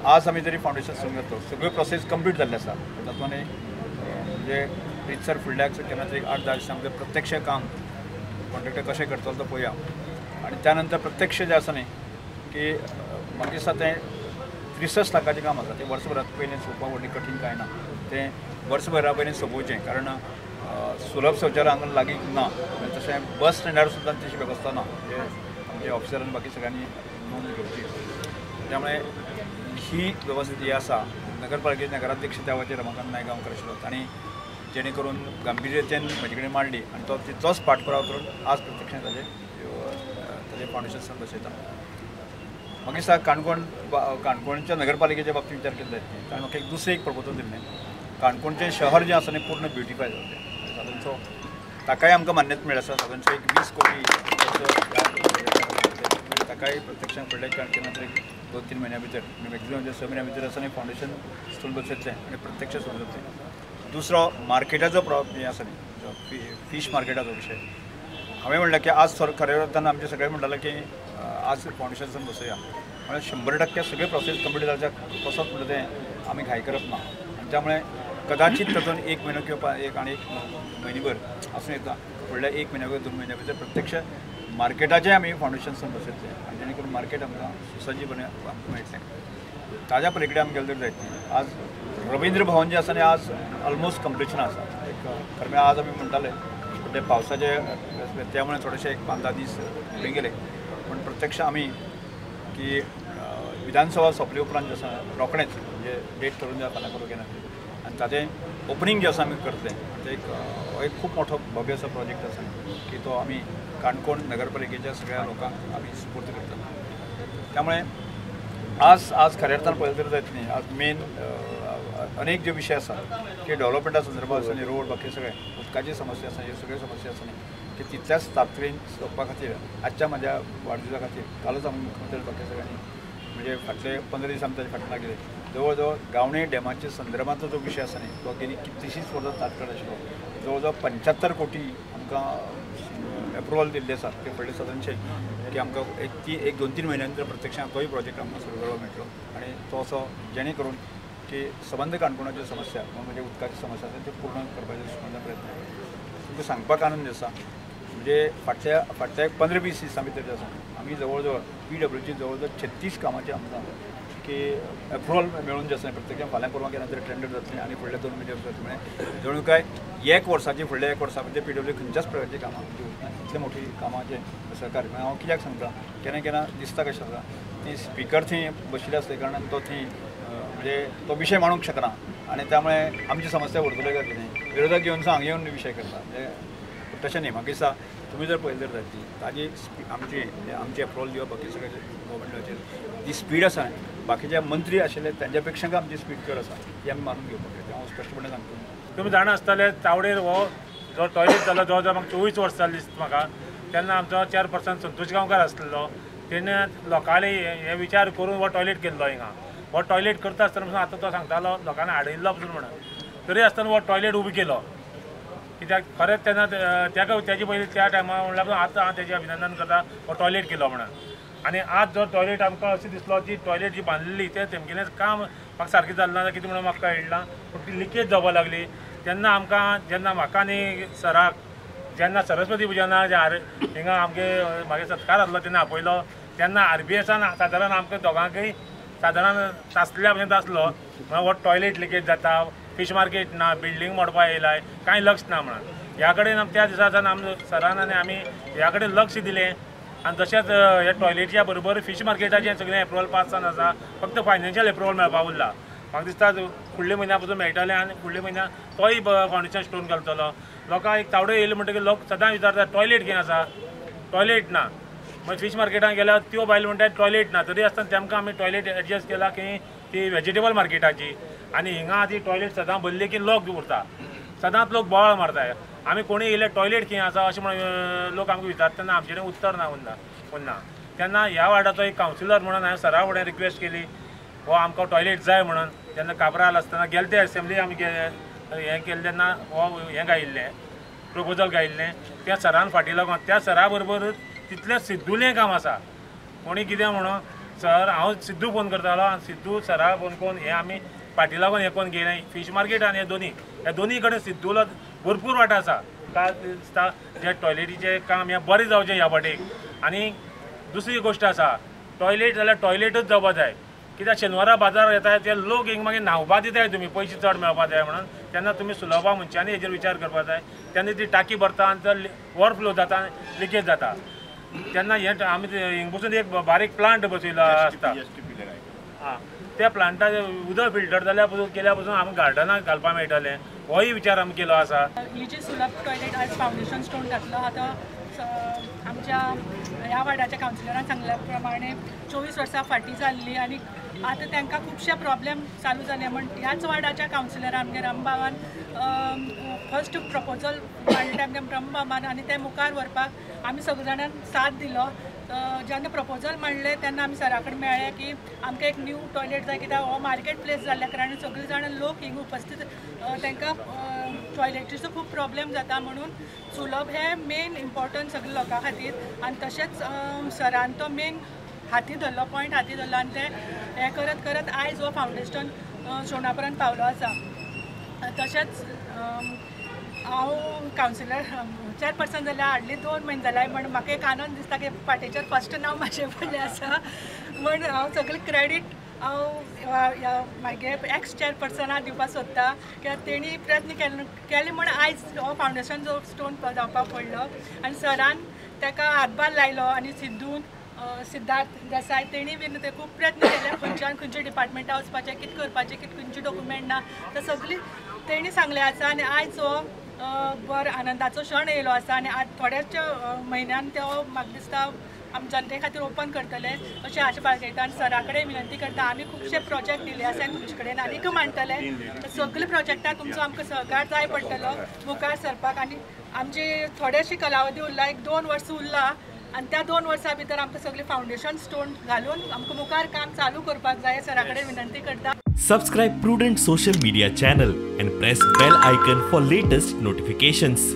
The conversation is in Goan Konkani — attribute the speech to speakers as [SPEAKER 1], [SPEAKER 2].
[SPEAKER 1] आज आमी जरी फावंडेशन स्टोन घातलो सगळ्यो प्रोसेस कंप्लीट जाल्ले आसा तातूंत म्हणजे रितसर फुडल्याक केन्ना तरी 8-10 दिसां भितर प्रत्यक्ष काम कॉन्ट्रॅक्टर कशें करतलो तो पळोवया आनी त्या नंतर प्रत्यक्ष जें आसा न्ही की म्हाका दिसता तें 63 लाखाचें काम आसा तें वर्सभरात पयलीं सोंपपाक व्हडलें कठीण कांय ना तें वर्सभरा पयलीं सोंपोवचें कारण सुलभ शौचालय हांगा लागीं ना तशें बस स्टँडार सुद्दां तशी वेवस्था ना म्हणजे आमचे ऑफिसरान बाकी सगळ्यांनी नोंद घेवची त्यामुळे ही वेवस्था जी आसा नगरपालिकेचे नगराध्यक्ष त्या वतीन रमाकांत नायक गांवकर आशिल्लो तांणी जेणे करून गांभिर्यतेन म्हजे कडेन मांडली आनी तो तितलोच पाठपुरावा करून आज प्रत्यक्ष ताजें ताजें फावंडेशन बसयता. म्हाका दिसता काणकोण काणकोणच्या नगरपालिकेच्या बाबतीत विचार केलो जायत न्ही ताणें म्हाका एक दुसरें एक प्रपोजल दिल्लें काणकोणचें शहर जें आसा न्ही पूर्ण ब्युटिफाय जातलें सादारणसो ताकाय आमकां मान्यता मेळ्ळी आसा सादारणसो एक 20 कोटी ताकाय प्रत्यक्षान फुडल्या केन्ना तरी 2-3 म्हयन्या भितर मॅक्झिमम 6 म्हयन्या भितर आसा न्ही फावंडेशन स्टोन बसयतलें आनी प्रत्यक्ष सुरू जातलें. दुसरो मार्केटाचो प्रॉब्लेम हें आसा न्ही फीश मार्केटाचो विशय हांवें म्हणलें की आज खरें अर्थान आमचे सगळे म्हणटाले की आज फावंडेशन बसोवया म्हळ्यार 100% सगळे प्रोसेस कंप्लीट जावच्या कसोच म्हणटा तें आमी घाय करप ना आनी त्यामुळे कदाचित तातूंत 1 म्हयनो किंवा 1 आनी 1 म्हयनोभर आसूं येता फुडल्या 1 म्हयन्या 2 म्हयन्या भितर प्रत्यक्ष मार्केटाचें आमी फावंडेशन बसयतले आनी जेणे करून मार्केट आमकां सुसज्जीपणे आमकां मेळटलें. ताज्या पलीकडे आमी गेले तर जायत आज रवींद्र भवन जें आसा न्ही आज ऑलमोस्ट कंप्लिशन आसा एक खरें म्हळ्यार आज आमी म्हणटाले ते पावसाचे त्यामुळे थोडेशे एक 5-10 दीस फुडें गेले पूण प्रत्यक्ष आमी की विधानसभा सोंपले उपरांत जें आसा रोखडेंच म्हणजे डेट थरोवन ज्या फाल्यां करूंक येना आनी ताजें ओपनींग जें आसा आमी करतले ते एक खूब मोठो भव्य असो प्रोजेक्ट आसा की तो आमी काणकोण नगरपालिकेच्या सगळ्या लोकांक आमी सुपूर्द करतले. त्यामुळे आज आज खऱ्या अर्थान पळयलें तर जायत न्ही आज मेन अनेक जे विशय आसा की डेव्हलपमेंटा संदर्भात आसा न्ही रोड बाकी सगळे उदकाची समस्या आसा ह्यो सगळ्यो समस्या आसा न्ही की तितल्याच तातडीन सोंपपा खातीर आजच्या म्हाज्या वाडदिवसा खातीर कालूच आमी मुख्यमंत्री बाकी सगळ्यांनी म्हणजे फाटले 15 दीस आमी ताजे फाटल्यान लागले जवळ जवळ गावणे डॅमाच्या संदर्भांतलो जो विशय आसा न्ही तो गेली कितलीशींच वर्सां तात्काळ आशिल्लो जवळ जवळ 75 कोटी आमकां एप्रुवल दिल्लें आसा ते फुडले सादारणशे की आमकां एक 2-3 म्हयन्या नंतर प्रत्यक्षात तोय प्रोजेक्ट आमकां सुरू करपाक मेळटलो आनी तो असो जेणे करून की सबंद काणकोणाच्यो समस्या म्हणजे उदकाची समस्या आसा त्यो पूर्ण करपाचो प्रयत्न करता. तुमकां सांगपाक आनंद आसा म्हणजे फाटल्या फाटल्या 15-20 दिसां भितर जे आसा आमी जवळ जवळ पीडब्ल्यूची जवळ जवळ 36 कामाचें आमकां की एप्रुवल मेळून जे आसा प्रत्यक्ष फाल्यां परवां केन्ना तरी टेंडर जातलें आनी फुडल्या 2 म्हयन्या भितर म्हळ्यार जणू काय 1 वर्साची फुडल्या 1 वर्सा भितर पीडब्ल्यू खंयच्याच प्रकारची कामां दिवंक ना इतले मोठी कामाचें सहकार्य हांव कित्याक सांगता केन्ना केन्ना दिसता कशें आसा ती स्पिकर थंय बशिल्ले आसले कारणान तो थंय म्हणजे तो विशय मांडूंक शकना आनी त्यामुळे आमची समस्या उरतल्यो काय कितें विरोधक येवन हांगा येवन विशय करता म्हणजे तशें न्ही. म्हाका दिसता तुमी जर पळयलें तर जायत ताजी आमची आमची एप्रुवल दिवप बाकी सगळे गव्हर्मेंटाचेर जी स्पीड आसा बाकीचे मंत्री आशिल्ले तांच्या पेक्षा आमची स्पीड चड आसा ती आमी मानून घेवपाक जाय हांव स्पश्टपणे सांगता.
[SPEAKER 2] तुमी जाणा आसतले चावडेर हो जो टॉयलेट जालो जवळ जवळ म्हाका 24 वर्सां जालीं दिसता म्हाका तेन्ना आमचो चेअरपर्सन संतोष गांवकार आसलेलो तेणें लोकांनी हे विचार करून हो टॉयलेट केल्लो हिंगा हो टॉयलेट करता आसतना पसून आतां तो सांगतालो लोकांनी हाडयल्लो पसून म्हणून तरी आसतना हो टॉयलेट उबो केलो कित्याक खरेंच तेन्ना ताका तेजे पयलीं त्या टायमार म्हणल्यार आतां हांव तेजें अभिनंदन करता हो टॉयलेट केलो म्हणून. आनी आज जो टॉयलेट आमकां अशें दिसलो जी टॉयलेट जी बांदलेली तें तेमगेलें काम म्हाका सारकें जालें ना कितें म्हणून म्हाका कळना पूण ती लिकेज जावपाक लागली तेन्ना आमकां जेन्ना म्हाका आनी सराक जेन्ना सरस्वती पुजना हिंगा आमगे म्हागे सत्कार आसलो तेन्ना आपयलो तेन्ना आरबीएसान सादारण आमकां दोगांकय सादारण तासल्या भशेन तासलो म्हणल्यार हो टॉयलेट लिकेज जाता फिश मार्केट ना बिल्डींग मोडपा येयलाय कांय लक्ष ना म्हणून ह्या कडेन त्या दिसा सावन आम सरान आनी आमी ह्या कडेन लक्ष दिलें आनी तशेंच ह्या टॉयलेटच्या बरोबर फिश मार्केटाचें सगळें एप्रुवल पास जावन आसा फक्त फायनान्शियल एप्रुवल मेळपा उरला. म्हाका दिसता फुडल्या म्हयन्या पसून मेळटलें आनी फुडल्या म्हयन्या तोय फावंडेशन स्टोन घालतलो. लोकांक एक तावडे येयले म्हणटकीर लोक सदांच विचारतात टॉयलेट कितें आसा टॉयलेट ना मागीर फिश मार्केटान गेल्यार त्यो बायल म्हणटात टॉयलेट ना तरी आसतना तेमकां आमी टॉयलेट एडजस्ट केला की ती वेजिटेबल मार्केटाची आनी हिंगा ती टॉयलेट सदां भरली की लोक उरता सदांच लोक बोवाळ मारता आमी कोणी येयले टॉयलेट खंय आसा अशें म्हणून लोक आमकां विचारता तेन्ना आमचे कडेन उत्तर ना उरना तेन्ना ह्या वार्डाचो एक कावन्सिलर म्हणून हांवें सरा फुडें रिक्वेस्ट केली हो आमकां टॉयलेट जाय म्हणून. तेन्ना काब्राल आसतना गेले ते एसेंब्ली आमी हें केलें तेन्ना हो हें गायिल्लें प्रपोजल गायिल्लें त्या सरान फाटीं लागून त्या सरा बरोबर तितलें सिद्दुलें काम आसा कोणी कितें म्हणून सर हांव सिद्धू फोन करतालो आनी सिद्धू सरा फोन करून हे आमी फाटी लागून हे कोण घेयना फीश मार्केट आनी हे दोनी ह्या दोनी कडेन सिद्धूला भरपूर वांटो आसा. म्हाका दिसता जे टॉयलेटीचें काम हें बरें जावचें ह्या वाटेक. आनी दुसरी गोश्ट आसा टॉयलेट जाल्यार टॉयलेटूच जावपा जाय कित्याक शेनवारा बाजार येता ते लोक हिंग मागीर न्हांवपा दिताय तुमी पयशे चड मेळपा जाय म्हणून तेन्ना तुमी सुलभा मनशांनी हेजेर विचार करपा जाय. तेन्ना ती टाकी भरता आनी तो ओवरफ्लो जाता आनी लिकेज जाता तेन्ना हें आमी हिंग बसून एक बारीक प्लांट बसयलो आसता आं त्या प्लांटाचें उदक फिल्टर जाल्यार पसून केल्या पसून आमकां गार्डनाक घालपाक मेळटलें होय विचार आमी केलो आसा.
[SPEAKER 3] ही जी सुलभ टॉयलेट आज फावंडेशन स्टोन घातलो आतां आमच्या ह्या वार्डाच्या कावन्सिलरान सांगल्या प्रमाणे 24 वर्सां फाटीं जाल्ली आनी आतां तांकां खुबशे प्रॉब्लेम चालू जाले म्हण ह्याच वार्डाच्या कावन्सिलरान आमगे रामबाबान फर्स्ट प्रपोजल मांडलें आमगे रामबाबान आनी तें मुखार व्हरपाक आमी सगळे जाणान साथ दिलो. जेन्ना प्रपोजल मांडलें तेन्ना आमी सरा कडेन मेळ्ळे की आमकां एक न्यू टॉयलेट जाय कित्याक हो मार्केट प्लेस जाल्ल्या कारणान सगळे जाणां लोक हिंगा उपस्थीत तांकां टॉयलेटीचो खूब प्रॉब्लेम जाता म्हणून सुलभ हें मेन इम्पॉर्टंट सगळे लोकां खातीर. आनी तशेंच सरान तो मेन हाती धरलो पॉयंट हाती धरलो आनी ते हें करत करत आयज हो फावंडेशन स्टोना पर्यंत पावलो आसा. तशेंच हांव कावन्सिलर चेअरपर्सन जाल्यार हार्डली 2 म्हयने जाल्यार म्हण म्हाका एक आनंद दिसता की पाटेचेर फर्स्ट नांव म्हाजें पडलें आसा म्हण हांव सगळें क्रेडीट हांव म्हागे एक्स चेअरपर्सनाक दिवपाक सोदता कित्याक तेणी प्रयत्न केले म्हण आयज हो फावंडेशन जो स्टोन जावपाक पडलो आनी सरान ताका हातभार लायलो आनी सिद्धून सिद्धार्थ देसाय तेणी बीन ते खूब प्रयत्न केले खंयच्यान खंयच्या डिपार्टमेंटाक वचपाचें कितें करपाचें कितें खंयचे डॉक्युमेंट ना तर सगळीं तेणी सांगलें आसा. आनी आयज हो बरो आनंदाचो क्षण येयलो आसा आनी आज थोड्याच म्हयन्यान तो म्हाका दिसता आमी जनते खातीर ओपन करतले अशें आशा बाळगयता. आनी सरा कडेन विनंती करता आमी खुबशे प्रोजेक्ट दिले आसा आनी तुमचे कडेन आनीक मांडटले सगळे प्रोजेक्टाक तुमचो आमकां सहकार जाय पडटलो मुखार सरपाक. आनी आमची थोडेशी कालावधी उरला एक 2 वर्सां उरला आनी त्या 2 वर्सां भितर आमकां सगळे फावंडेशन स्टोन घालून आमकां मुखार काम चालू करपाक जाय सरा कडेन विनंती करता.
[SPEAKER 4] Subscribe Prudent Social Media channel and press bell icon for latest notifications.